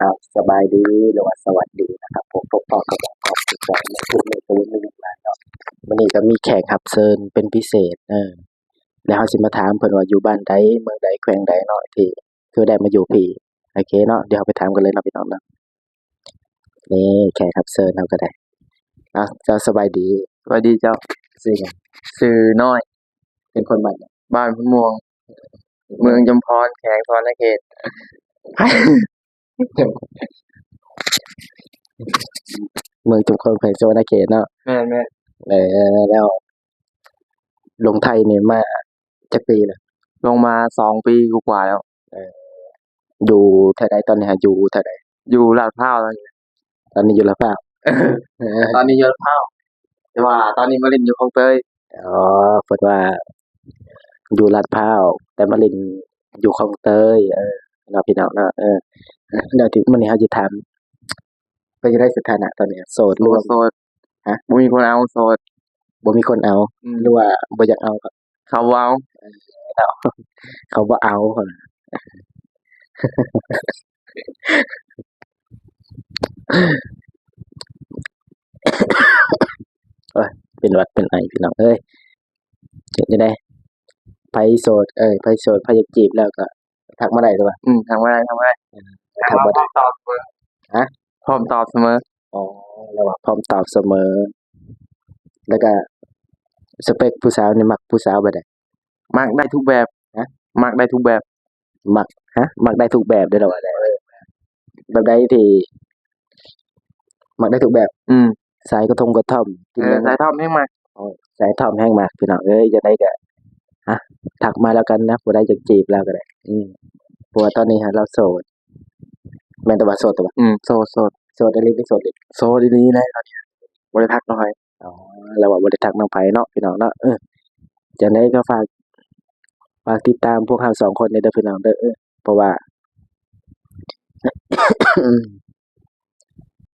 ຄັບ ສະບາຍດີ ຫຼືວ່າສະຫວັດດີນະຄັບ ພົບພໍ້ກັບເຮົາອີກແລ້ວໃນມື້ນີ້ ກໍບໍ່ມີຫຍັງຫຼາຍເນາະ. ມື້ນີ້ກໍມີແຂກຮັບເຊີນເປັນພິເສດ ເອີ ແລ້ວເຮົາຊິມາຖາມເພິ່ນວ່າຢູ່ບ້ານໃດ ເມືອງໃດ ແຂວງໃດເນາະ ທີ່ຄືໄດ້ມາຢູ່ພີ້. ໂອເຄເນາະ ດຽວເຮົາໄປຖາມກັນເລີຍເນາະພີ່ນ້ອງເນາະ. ນີ້ແຂກຮັບເຊີນເຮົາກໍໄດ້ເນາະ. ເຈົ້າສະບາຍດີ. ສະບາຍດີເຈົ້າ. ຊື່ຫຍັງ? ຊື່ນ້ອຍ. ເປັນຄົນບ້ານໃດ? ບ້ານໂພນມ່ວງ ເມືອງຈຳພອນ ແຂວງສະຫວັນນະເຂດ. ເມືອງຈຳພອນ ແຂວງສະຫວັນນະເຂດເນາະ. ແມ່ນໆ. ເອີ ແລ້ວລົງໄທນີ້ມາຈັກປີແລ້ວ? ລົງມາສອງປີກວ່າໆແລ້ວ. ເອີ ຢູ່ແຖວໃດຕອນນີ້? ຫາ ຢູ່ແຖວໃດ? ຢູ່ລາດພຮ້າວຕອນນີ້. ຕອນນີ້ຢູ່ລາດພຮ້າວ. ຕອນນີ້ຢູ່ລາດພຮ້າວ ແຕ່ວ່າຕອນນີ້ມາຫຼິ້ນຢູ່ຄອງເຕີຍ. ອໍ ເພິ່ນວ່າຢູ່ລາດພຮ້າວ ແຕ່ມາຫຼິ້ນຢູ່ຄອງເຕີຍ. ເອີ ເນາະ ພີ່ນ້ອງເນາະ. ເອີ ແລ້ວທີ່ມື້ນີ້ເຮົາຊິຖາມ ເປັນຈັ່ງໃດສະຖານະຕອນນີ້? ໂສດ ໂສດ ຫຼືວ່າ ໂສດ. ຮະ? ບໍ່ມີຄົນເອົາ. ໂສດ ບໍ່ມີຄົນເອົາ. ອືມ ຫຼືວ່າບໍ່ຢາກເອົາ? ເຂົາບໍ່ເອົາ. ເຂົາບໍ່ເອົາ. ໂອ້ຍ ເປັນຫວັດເປັນໄອ ພີ່ນ້ອງເອີຍ. ເຮັດຈັ່ງໃດ? ໃຜໂສດ ເອີ ໃຜໂສດ ໃຜຢາກຈີບແລ້ວກໍທັກມາໄດ້ ຫຼືວ່າ? ອືມ ທັກມາໄດ້ ທັກມາໄດ້. ເອີ ທັກມາໄດ້. ພ້ອມຕອບເສະເໝີ. ຮະ? ພ້ອມຕອບເສະເໝີ. ອໍ ລາວວ່າພ້ອມຕອບສະເໝີ. ແລ້ວກະສະເປັກຜູ້ສາວນີ້ມັກຜູ້ສາວແບບໃດ? ມັກໄດ້ທຸກແບບ. ຮະ? ມັກໄດ້ທຸກແບບ. ມັກ ຮະ? ມັກໄດ້ທຸກແບບເດ້ລາວວ່າ. ເອີ ແບບໃດທີ່ມັກໄດ້ທຸກແບບ? ອືມ ສາຍກະທົງກະທ່ອມ ເອີ ສາຍທ່ອມແຮງມັກ. ອໍ ສາຍທ່ອມແຮງມັກ ພີ່ນ້ອງເອີຍ. ຈັ່ງໃດກະ ຮະ ທັກມາແລ້ວກັນນະ ຜູ້ໃດຢາກຈີບລາວກໍໄດ້. ອືມ ເພາະວ່າຕອນນີ້ຫັ້ນລາວໂສດ. ແມ່ນແຕ່ວ່າໂສດແຕ່ວ່າ? ອືມ ໂສດ ໂສດ. ໂສດອີ່ຫຼີ ໂສດອີ່ຫຼີ. ໂສດອີ່ຫຼີແຫຼະ ຕອນນີ້ບໍ່ໄດ້ທັກນຳໃຜ. ອໍ ລາວວ່າບໍ່ໄດ້ທັກນຳໃຜເນາະ ພີ່ນ້ອງເນາະ. ເອີ ຈັ່ງໃດກໍຝາກ ຝາກຕິດຕາມພວກເຮົາສອງຄົນແດ່ເດີພີ່ນ້ອງເດີ. ເອີ ເພາະວ່າ